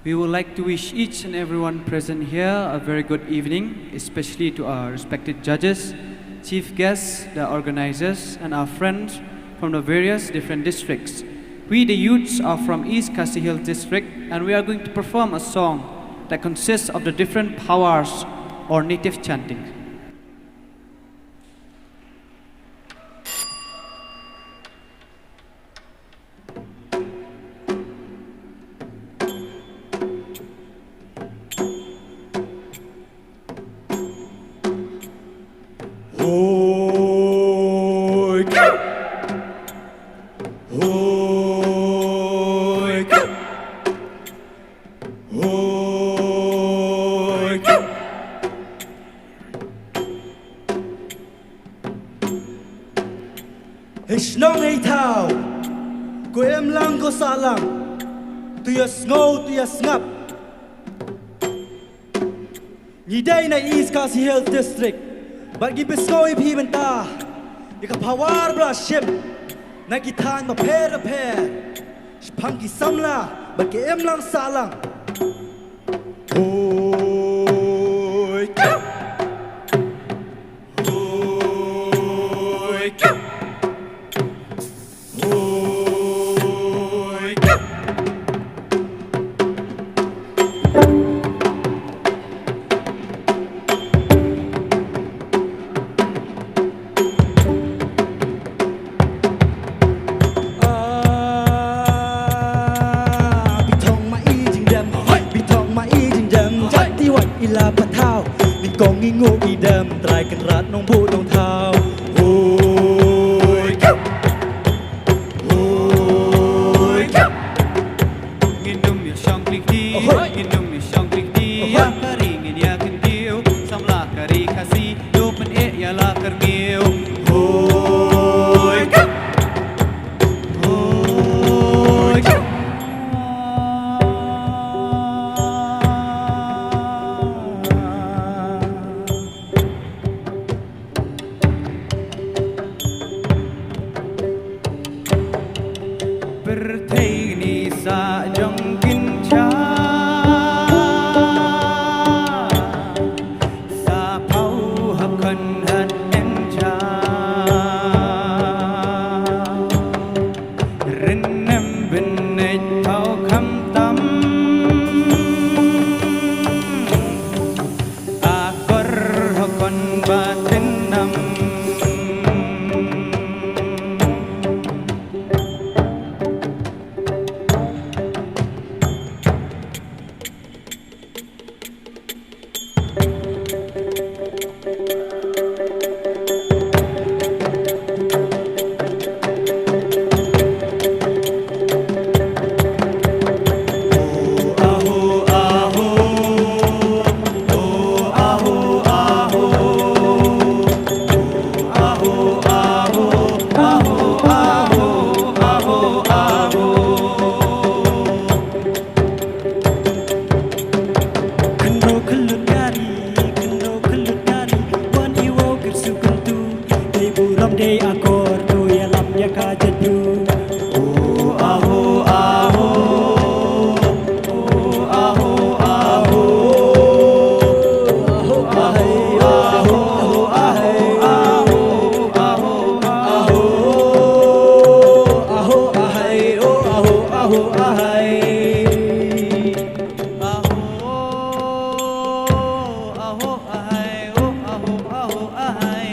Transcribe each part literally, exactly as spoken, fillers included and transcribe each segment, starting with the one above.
We would like to wish each and everyone present here a very good evening, especially to our respected judges, chief guests, the organizers, and our friends from the various different districts. We, the youths, are from East Khasi Hills District, and we are going to perform a song that consists of the different powwows or native chanting. Hoi, kiu! Hoi, kiu! Hoi, kiu! Hei shnong hei thaw, ko imlang ko sahlang, to ïa sngew to ïa sngap. Ngi dei na East Khasi Hills District, bad ngi pynsngew ïa phi mynta ïa ka power ba la shim na ki thaiñ bapher bapher shaphang ki samla bad ki imlang sahlang. Hoi, kiu! Hoi, kiu! Hoi, kiu! Ah, bi thong ma i jingdem, bi thong ma i jingdem, jati wat i la pathaw, nyngkong i nguh i dem, Trai Kynrad Nongbuh Nongthaw. Hoi, kiu! Hoi, kiu! Ngin ym ïa shong klik ti, hoi, ngin ym ïa shong klik ti, hoi, ïa ka ri ngin ïa kyntiew, samla ka ri Khasi, to pyneh ïa la ka rngiew. Hoi, kiu! Hoi, kiu! Pyrthei ni sa jong kin cha, sa pau ha kon hat en cha. Rin nem bin nech pau kham tam. Akor ha kon ba tin nam. Khynroo khyllut ka ri, khynroo khyllut ka ri, wan i wow kyrsu kyntu. Dei burom dei akor, to ïalam ïa ka jaitbynriew. O aho aho, o aho aho, o aho aho, aho aho aho, aho aho aho, aho aho aho, aho aho aho. Aho, aho, ahai, oh, aho, aho, ahai.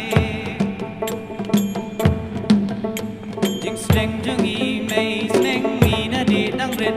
Jingsneng jong ngi, mei sneng ngi na dih dang rit.